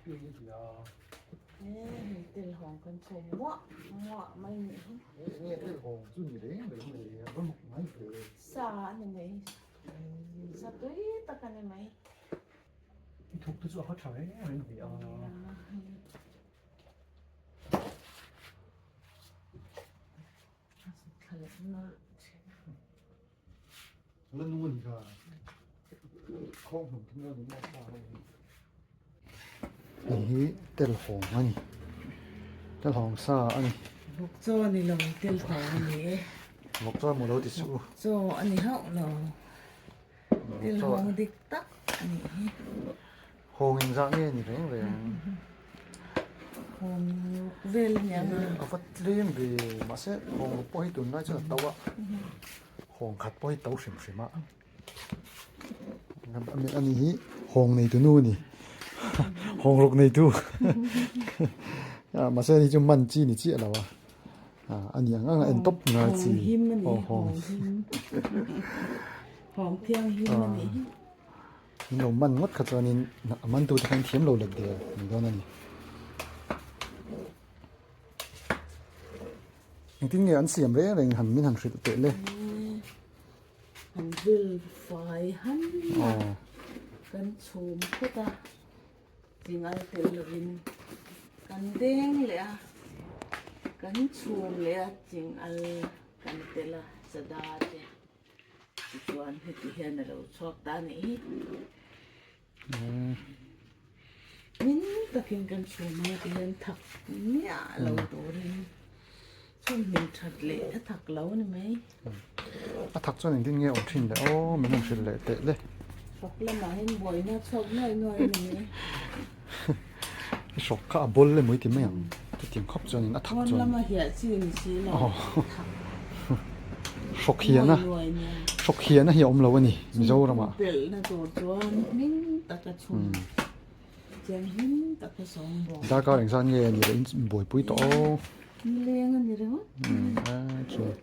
Hei tel hawng kan chhawm muah muah mai nih hi. Nge tel hawng chu ni reng reng mai a va muk ngai ve. Sa a ni mai. Sa tui tak a ni mai. I thuk te chu a va tha reng reng ve a. La nung a ni kha. Khawng hlum thung a ni maw sa ho hi. Hei hi telhawng a ni. Telhawng sa a ni. Vawk chaw a ni lo, telhawng a ni e. Vawk chaw emaw lo ti suh u. Vawk chaw a ni hauh lo. Telhawng dik tak a nih hi. Hawng engzah nge ni reng reng? Hawng vel a ni ang a. A va tlem ve, mahse hawng ruk pawh hi tunlai chuan a to a, hawng khat pawh hi to hrim hrim a. Ani hi hawng neitu nu a ni, hawng ruk neitu. Mahse ani chu man chi ni chiah lo a, ani ang ang a en tawp ngai chi. Hawng him a ni, hawng him. Hawng thianghlim a ni hi. Min lo man ngawt kha chuanin a mantute kha in thiam lo let der ni dawn a ni. Engtin nge an siam reng reng han min han hrilh teh le. An vil fai han a, kan chhum phawt a, chingal tel lovin kan deng leh a, kan chhum leh a chingal kan tel a sada te. Tichuan heti hian a lo chhuak ta a nih hi. Min takin kan chhum ang ti hian thak miah lo turin chhum hmin that leh a thak lo a ni mai. A thak chuan engtin nge awm thin le aw min rawn hrilh leh teh le. Hrawk lamah hian buaina chhuak nuai nuai a ni mai. I hrawk kha a bawl emaw i ti mai ang chutiang khawp chuanin a thak chuan. Pawn lama hiah chi ni si lo thak. Hrawk hian a hrawk hian a hi a awm lo a ni Mizoramah. Pelhna tur chuan hming taka chhun chiang hming taka sawm bawk. Darkar engzat nge ni leh in buaipui tawh aw. Nileng a ni ringawt.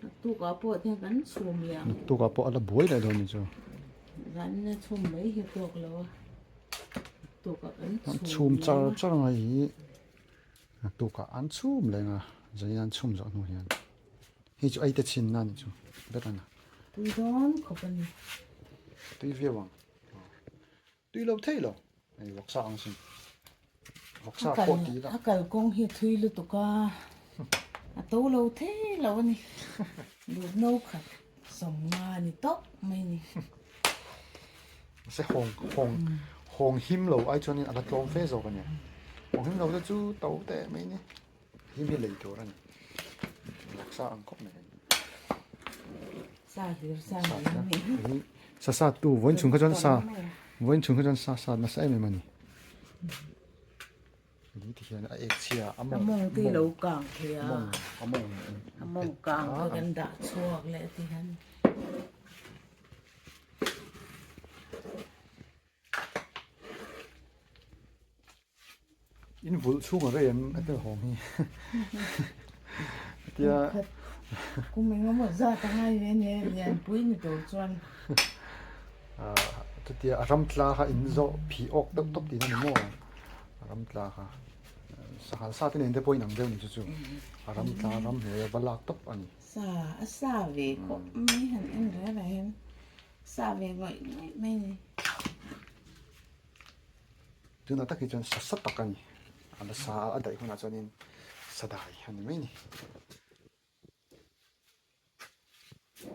Naktukah pawh tiang kan chhum leh ang. Naktukah pawh a la buai leh dawn ni chu. Zanna chhum mai hi tawk lo a. An chhum char char ang a hi naktukah an chhum leng a zanin an chhum zawh hnu hian hei chu ei te chhin na anih chu ber a ni. Tui dawn khawp a ni. Tui viau ang tui lo thei lo hei vawksa ang sin vawksa pawh ti ila. A kalkawng hi a thui lutuk a a to lo thei lo a ni lut no khat. Sawmnga a ni tawp mai ni. Mahse hawng hawng hawng him lo ai chuanin a la tlawm fe zawk a nia. Hawng him lo te chu to teh mai ni. Him hi lei tur a ni. Taksa ang khawp mai. Sa hlir sa ni hi. Sa sa tu vawiin chhung kha chuan sa vawiin chhung kha chuan sa sat nasa em em a ni. Ni ti hian a ek chhia a mawng a mawng te lo kang thei a mawng a mawng a mawng kang kha kan dah chhuak leh ti hian in vulh chhung a rei em a tel hawng hi tia kum engemaw zat a ngai ve ania lianpui ni tur chuan Chutia a ram tla kha in zawh phih awk deuh tawp tihna ni maw? A ram tla kha sanghal sa te nen te pawh inang deuh ni chu chu a ram tla ram hnuai a va lak tawp a ni. Sa a sa ve khawp mai han en reng reng hian sa ve ngawih ngawih mai ni. Tunah tak hi chuan sa sa tak a ni. A la sa a daih hunah chuanin sa dai a ni mai ni.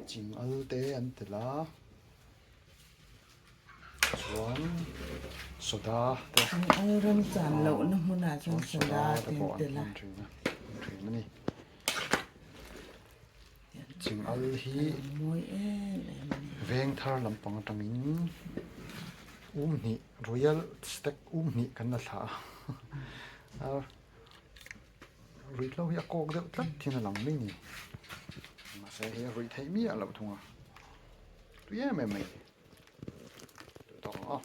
Ching al te an tel a chuan soda te Ching al ram chan loh na hmunah chuan soda te an tel a. Thin a ni. Ching al hi veng thar lampang atangin um hnih royal stag um hnih kan la thlah a. Ruihhlo hi a kawk deuh tlat hian a lang mai ni. Mahse hei a ruih theih miah loh thung a. Tui em em mai. Tui tawk ang aw.